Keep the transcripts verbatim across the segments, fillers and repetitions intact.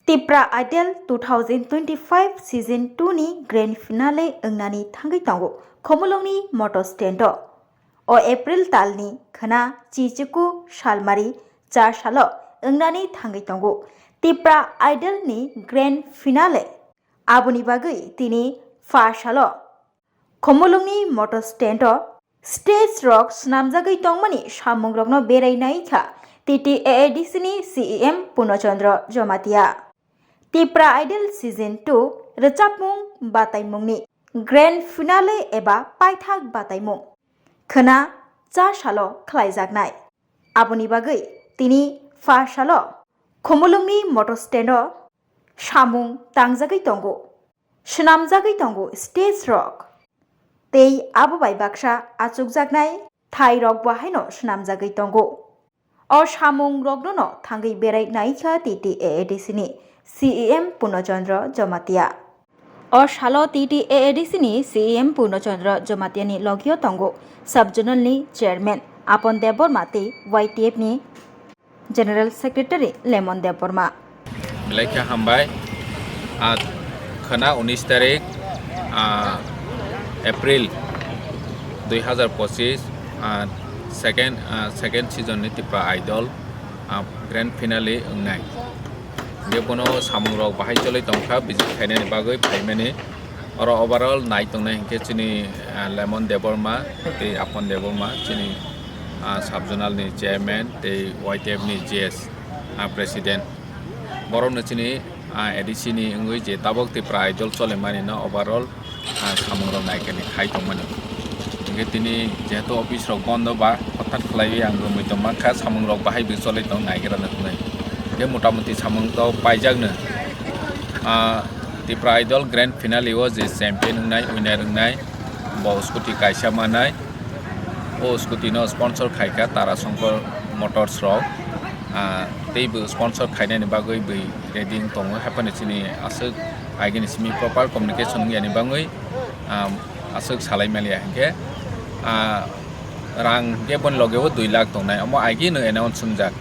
Tipra Idol two thousand twenty-five season two ni grand finale wngnani thangwi tongo Khumulwngni motor stand o. O April talni khwna chichuku salmari cha salo wngnani thangwi tongo Tipra Idol ni grand finale. Aboni bagwi tini pha salo Khumulwngni motor stand o stage rok swnamjagwi tongmani samungrokno berai nai kha T T A A D C ni C E M Purno Chandra Jamatia. Tipra Idol Season two rwchapmung bataimungni grand finale eba paithak bataimung khwna cha salo khlaijaknai. Aboni bagwi tini pha salo Khumulwngni motor stand o samung tangjagwi tongo, swnamjagwi tongo stage rok, tei abo bai baksa achukjaknai thai rok bo haino swnamjagwi tongo. O samung rokno no thangwi berai nai kha T T A A D C ni C E M Purno Chandra Jamatia. O salo T T A A D C ni C E M Purno Chandra Jamatia ni logio tongo sub zonal ni chairman Apon Debbarma tei Y T F ni General Secretary Lemon Debbarma. Belai khe hambai. Ah, khwna unis tarik, ah, April dui hazar pochis, ah, second, ah, second season ni Tipra Idol, ah, grand finale wngnai. Je bono samung rok bahai choli tongkha, visit khainani bagwi phaimani. Oro overall nai tongnai hinkhe chini, ah, Lemon Debbarma tei Apon Debbarma, chini, ah, sub zonal ni chairman tei Y T F ni G S, ah, president. Borokno chini, ah, A D C ni wngwi je tabok Tipra Idol cholemani no overall, ah, samung rok naikhani khai tongmani. Hinkhe tini jehetu office rok bondo ba hothat khlaiwi ang romwi tongma kha, samung rok bahai bai cholai tong naigra na hwnwi. Hinkhe mota moti samung to paijakno. Ah, Tipra Idol grand finale o je champion wngnai, winner wngnai, bo scooty kaisa manai. O scooty no sponsor khaikha Tara Shankar Motors rok. Ah, tei bo sponsor khainani bagwi bui ready wng tongo. Haphano chini aswk agini simi proper communication wngya ni bagwi, ah, aswk salai maliya hinkhe, ah, rang hinkhe boni loge o dui lakh tongnai. Omo agino announce wngjak.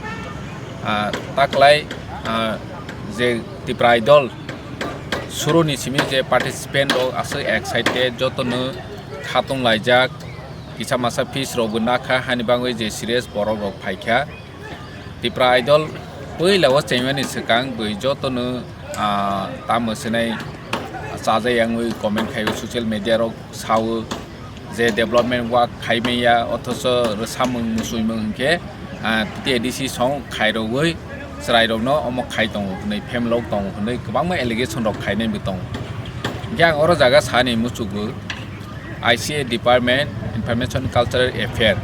Ah, taklai, ah, je Tipra Idol suruni simi je participant rok aswk excited, jotono khatung laijak, kisa masa fees rok bo nakha, hani bagwi je serious borok rok phaikha. Tipra Idol puila o chaimani swkang bui jotono, ah, tamo swnai chajai wngwi comment khai o social media rok sao je development work khai manya, othocho rwsamung musuimung hinkhe, ah, T T A D C song khairogwi chwrairokno omo khai tongo hwnwi, phem lok tongo hwnwi kwbangma allegation rok khainai bo tongo. Hinkhe ang oro jaga sani muchugo I C A department, Information Cultural Affair,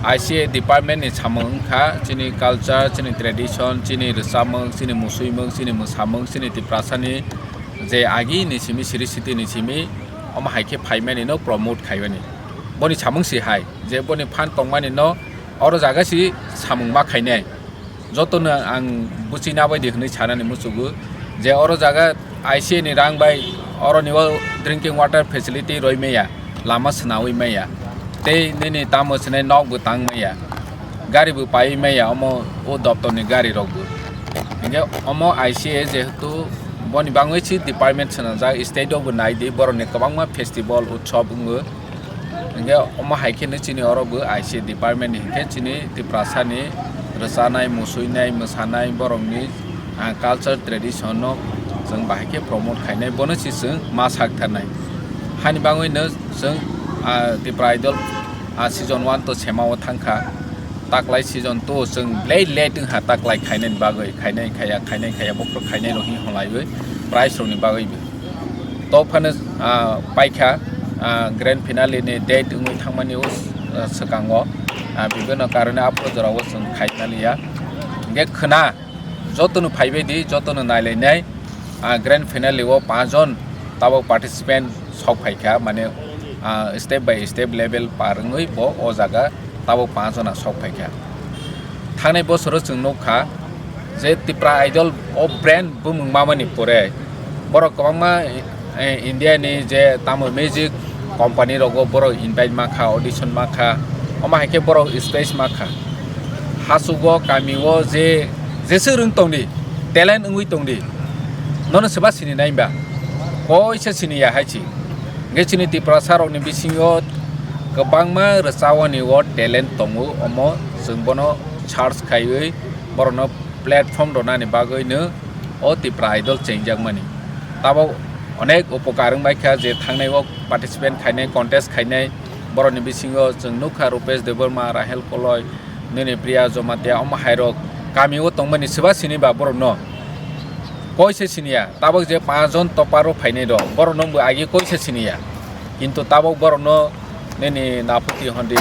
I C A department ni samung wngkha chini culture, chini tradition, chini rwchapmung, chini musuimung, chini mwsamung, chini Tiprasani je agi ni simi, siri siti ni simi, omo hai khe phaimani no promote khaimani. Boni samung si hai, je boni phan tongmani no oro jaga si samung ma khainai. Jotono ang buchina bai di hwnwi sanani muchugo je oro jaga I C A ni rang bai oro ni o drinking water facility roi maya, lama swnawi maya, tei nini tamo swnai nok bo tang maya, gari bo pai maya, omo o doptor ni gari rok bo. Hinkhe omo I C A jehetu boni bangwi si department swnajak, state o bo nai di, borok ni kwbangma festival utsob wngo. Hinkhe omo hai kheno chini oro bo I C A department ni hinkhe chini Tiprasa ni rwchanai, musuinai, mwsanai, borok ni, ah, culture tradition no chwng bahai khe promote khainai, bono si chwng ma sak tharnai. Hani bangwi no chwng, ah, Tipra Idol, ah, season one to sema o thangkha. Taklai season two chwng belai late wngkha taklai khainani bagwi, khainai khaya, khainai khaya, bokhorok khainai rok hinwi honglaiwi prize rokni bagwi bo. Tok phano, ah, paikha, ah, grand finale ni date wngwi thangmani o, ah, swkango, ah, bibino karone aphuru jorao chwng khai maliya. Hinkhe khwna jotono phaibai di, jotono nailainai, ah, grand finale o panch jon tabok participant sok phaikha, mane, ah, step by step level par wngwi bo o jaga tabok panch jona sok phaikha. Thangnai bosoro chwng nukha je Tipra Idol o brand bumung mamani pore borok kwbangma, eh, India ni je tamo music company rogo borok invite makha, audition makha, omo hai khe borok space makha. Hachugo kami o je, jeswk rwng tongdi, talent wngwi tongdi. Nono swba sini nai ba? Koisa sini ya hai si. Hwnkhe chini Tiprasa rokni bisingo kwbangma rwchawani o talent tongo, omo chwng bono search khaiwi borokno platform rwnani bagwino o Tipra Idol chengjakmani. Tabok onek upokar wng bai kha je thangnai o participant khainai, contest khainai, borokni bisingo chwng nukha Rupesh Debbarma, Rahel Koloi, nini Priya Jamatia, omo hairok kami o tongmani swba sini ba borokno? Koisa sini ya. Tabok je panch jon topper o phainai rok, borokno bo agi koisa sini ya. Kintu tabok borokno nini naphuti hondi